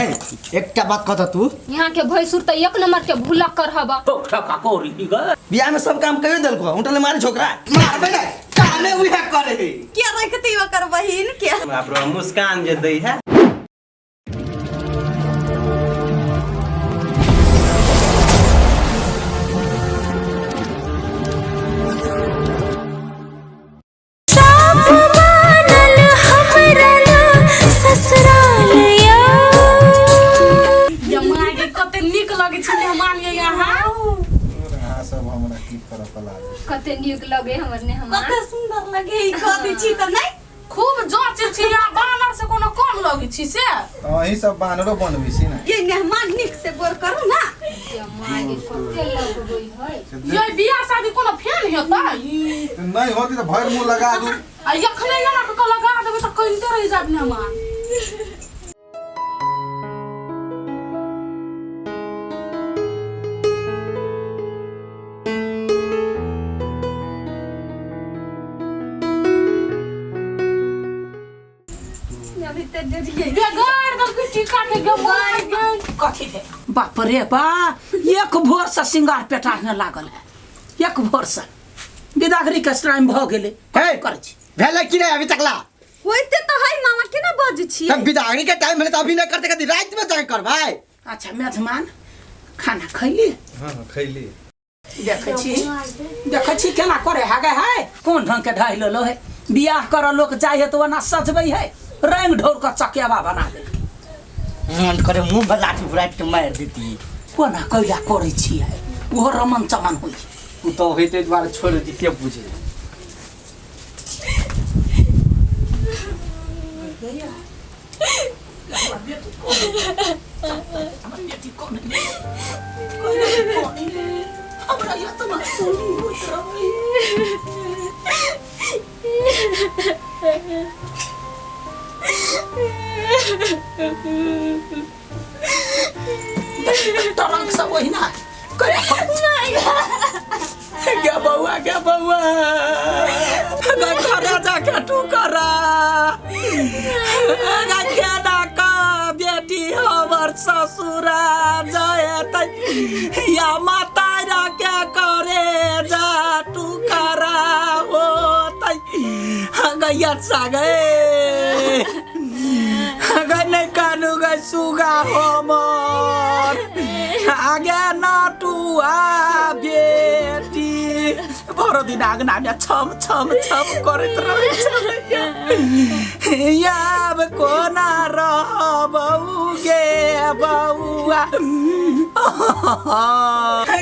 हे एकटा बात कहता तू। यहाँ के भैंसुर तो एक नंबर के भूलक कर हबा। बियाह में सब काम कहियो देलको उठले मारे छोकरा मारबे ना कामे उहे करे है। के रखती ओकर बहिन के? बाप रे, मुस्कान जे दै है। कते नीक लगे छै मेहमान ये यहाँ। अहाँ सब हमरा की करऽ पला। कते नीक लगे हमर ने हमार। कते सुंदर लगे ई कथी छी त नहीं। खूब जांच छी आ बानर से कोनो कम लगे छी से। अहीं सब बानरो बनबै छी ने। ये मेहमान नीक से गोर करू ना। ये माय के कते लगबै है। ये बियाह शादी कोनो फेन हेतै? नहीं होती तो भर मुंह लगा दू। आ एखने एना कऽ लगा देबै तऽ कनिते रहि जायब मेहमान। अभी त देरिये बेगार दलकै टीका के गे माय गे। कथी है? बाप रे बा, एक भोर से श्रृंगार पेटार में लागल है, एक भोर से बिदागरी के टाइम भ गेलै। हे करै छी भेलै कि नहीं अभी तक ला? होइते त है मामा, केना बजै छी? तब बिदागरी के टाइम भेलै त अभी नहीं करते कथी रात में जाके करबै। अच्छा मेजमान खाना खैली? हाँ हाँ खैली। देखै छी, देखै छी केना करे है गे है, कोन ढंग के ढाई लेलो है। बियाह कर लोक जाइ है तो ओना सजबै है, रंग ढोर के चकेवा बना दे। मन करे मुंह पर लाठी फुराट के मार देती। कोना कैला करै छी है, ओहो रमन चमन होइ। उ तो होइते दुआरे छोड़ दी के बुझे। हमर बेटी कोन है? हमरा यातना सुनी होइत रहै। तरंग सब ओहिना गे बौआ, गे बौआ, गै राजा के टुकरा गै केना का बेटी हमर ससुरा जयतै या माता के करे जा टुकरा होतै। गैया सा गए गै नहीं कानू गै सुगा हमर आगे नटुआ बेटी भरो दिन आगना में छम छम छम करैत रहै छलैया। आब कोना रहबौ गे बौआ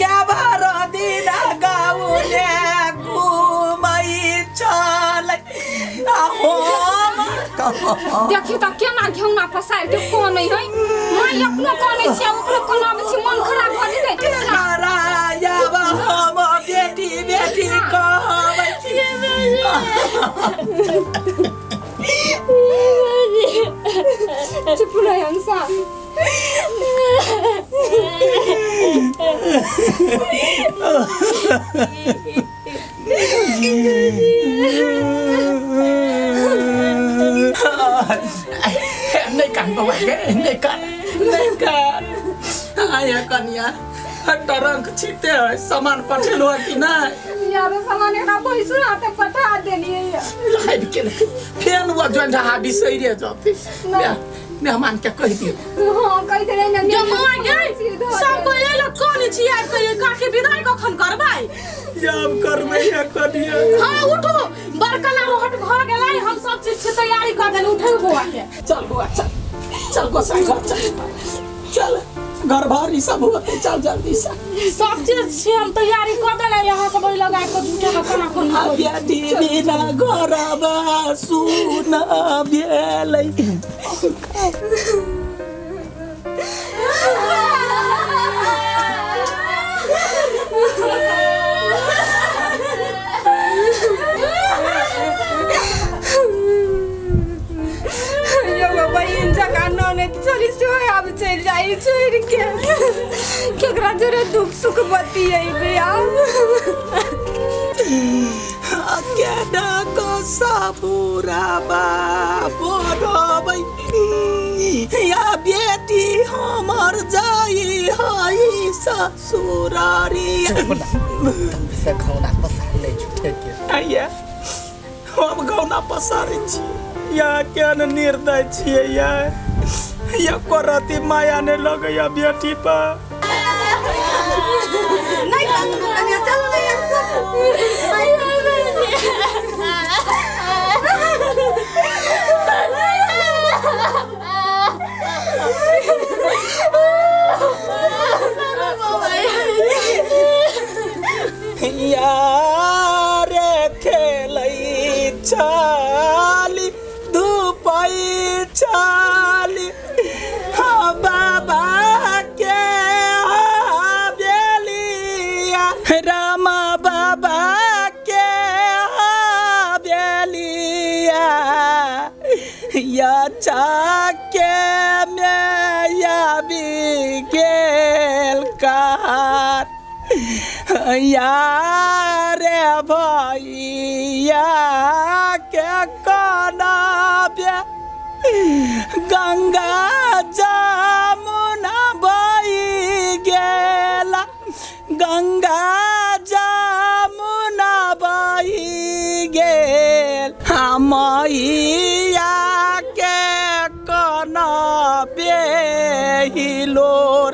गे भरो दिन गाउने घुमै छलै आ हम देखियो त केना घेउना पसार के कोनै है। माय अपनो कोनै छी ओकरो कोनाबै छी, मन खराब भ जेतै। करायब हम बेटी बेटी कहबै छी। चुप रह हंसा। नहीं कान बौआ गे, नहीं कान, नहीं कान। आया कनिया टरंक छीते है, सामान पठेलो है कि नहीं? यार सामान एकरा भैंसुर हाथे पठा देलियै। लाइव के फेन वो जोन रहा बिसैरे जते। मेहमान के कहि दियो। हां कहि देले ने। गे माय गे, सब कोई एलो कोन छी आब कहियो काके विदाई कखन करबै? जाब करबै या कनिया। हां उठू, बड़का ना रोहट भ गेलै, हम सब चीज के तैयारी कर देली, उठू बौआ के। चल बौआ चल, चल गोसाई घर चल, चल घर भारी सब होते, चल जल्दी से। सब चीज छै हम तैयारी कर देले, यहाँ सब ओइ लगा के झूठे के कोना कोना। बेटी बिना घरबा सुन भेलै। यौ बहिन जकाँ ननैद छली सेहो आब चलि जाइ छोड़ि के, केकरा जोरे दुख सुख बतियेबै आब? केना को सबुराबा बनबै या बेटी हमर जाई हई ससुरारी। से घौना पसार ले झूठे के। आइया हम गौना पसारै छी या केहन निर्दय छियै या या करती माया ने लगैया बेटी पर। नहीं कानू कन्या चलो नहीं यार खेलै छाली धूपै छाली हाँ बाबा के हवेलिया रामा बाबा के हवेलिया या चाके में या भी गेल कार यार भैया के कनाबे गंगा जमुना बही गेला गंगा जमुना बही गेल मैया के कनाबे हिलोर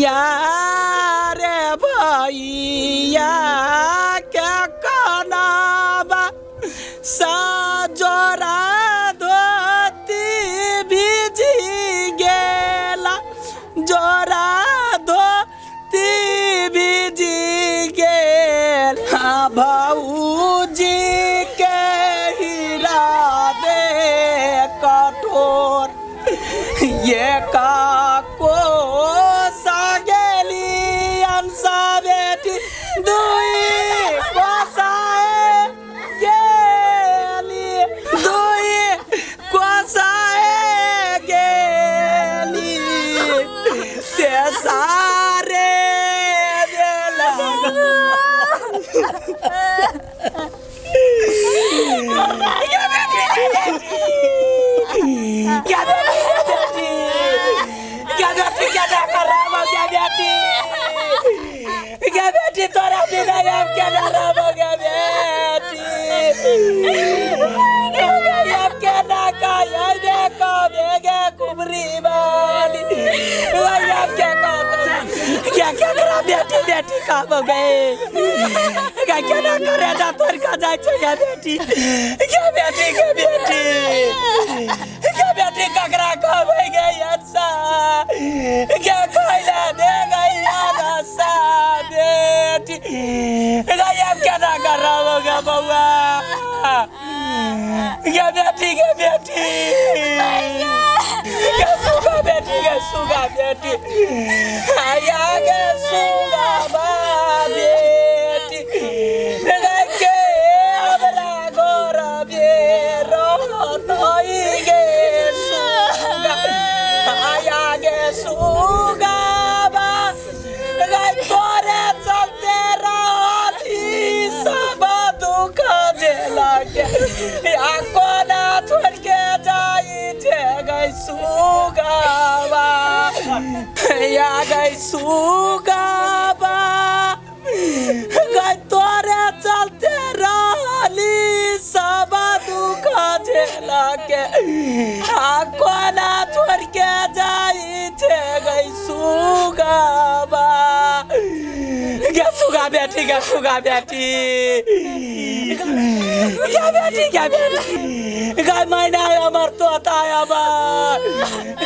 यार भैया के कनाबा सजोरा धोती भिजी गेला जोरा धोती भिजी गेल हाँ भौजी के हीरा दे कठोर ये काको सागेली अंसा बेटी दुई कोसाए गेली दुई कोसाए गेली ते सारे बेला। क्या बेटी क्या बेटी क्या कर रहा हो क्या बेटी क्या बेटी तोरा बिना अब क्या रहा हो क्या बेटी अब क्या ना का देखो बेगे कुबरी वाली अब क्या क्या क्या करा बेटी बेटी का हो गए क्या क्या ना करे जा तोर का जाय छै क्या बेटी क्या बेटी क्या बेटी क्या बेटी ककरा कहबै गे अच्छा क्या खैला दे गई अच्छा बेटी गई अब क्या ना कर रहा होगा बउआ क्या बेटी क्या बेटी क्या सुगा बेटी क्या सुगा बेटी आया के सुगा बा बेटी के हमरा गोर बेरो तोई गे सुगा आया गे सुगा बा गई तोरे चलते रहली सब दुख झेला के या कोना छोड़ के जाई छे गई सुगावा या गई सुगावा गई तोरे चलते रहली सब दुख झेला के आ कोना छोड़ के जाई छे गई सुगावा क्या सुगा बेटी क्या सुगा बेटी क्या बेटी क्या बेटी गाय मैना हमर तोता हमर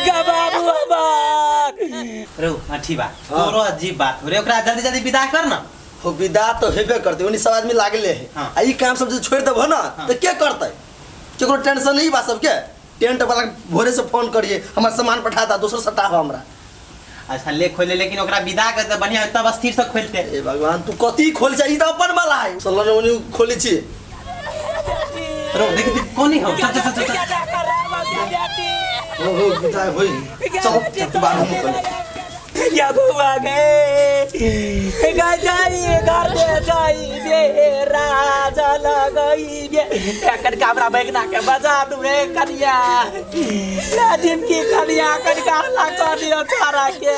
गा बाबू हमर रो ठीक बा तोरो अजीब बात हो रे ओकरा जल्दी जल्दी विदा कर ना। हो विदा तो हेबे करते उन्हीं सब आदमी लागले है। हाँ। आ ई काम सब जे छोड़ देबो ना तो के करते केकरो टेंशन नहीं बा सबके। टेंट वाला भोरे से फोन करिए हमर सामान पठा दा दोसर सटाव हमरा। अच्छा ले खोले लेकिन ओकरा विदा कर त बढ़िया तब स्थिर से खोलते। ए भगवान तू कथी खोल छै ई त अपन वाला है सलन ओनी खोले छी। रो देख देख कोनी हो चल चल चल हो हो विदा होई चल तू बाहर हम कर। या बउआ गे गजाई घर दे जाई बे राजा लगई बे एकर काबरा बैगना के बजा दू रे कनिया राजीव की कनिया कनिका हल्ला कर दियो छोरा के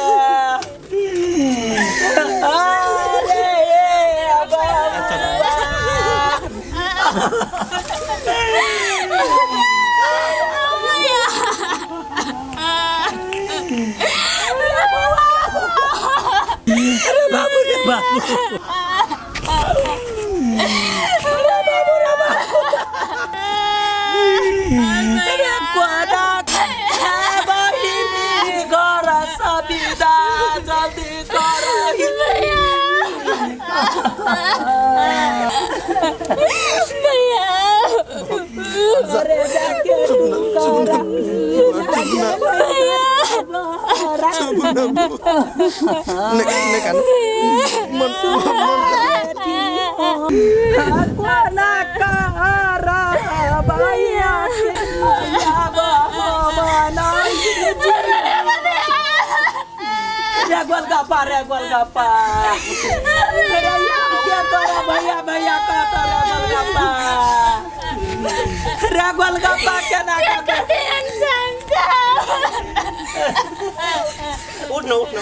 अरे बउआ अरे बाबू रे बाबू अरे बाबू रे बाबू अरे कोना बहिनी घर सबिदा जल्दी कर अरे जाके ने ने कान मन मन कोना कारा भैया रे गोलगप्पा रे गोलगप्पा रे यार के तोरा भैया भैया का तोरा गोलगप्पा रे गोलगप्पा केना के उठ न उठ न।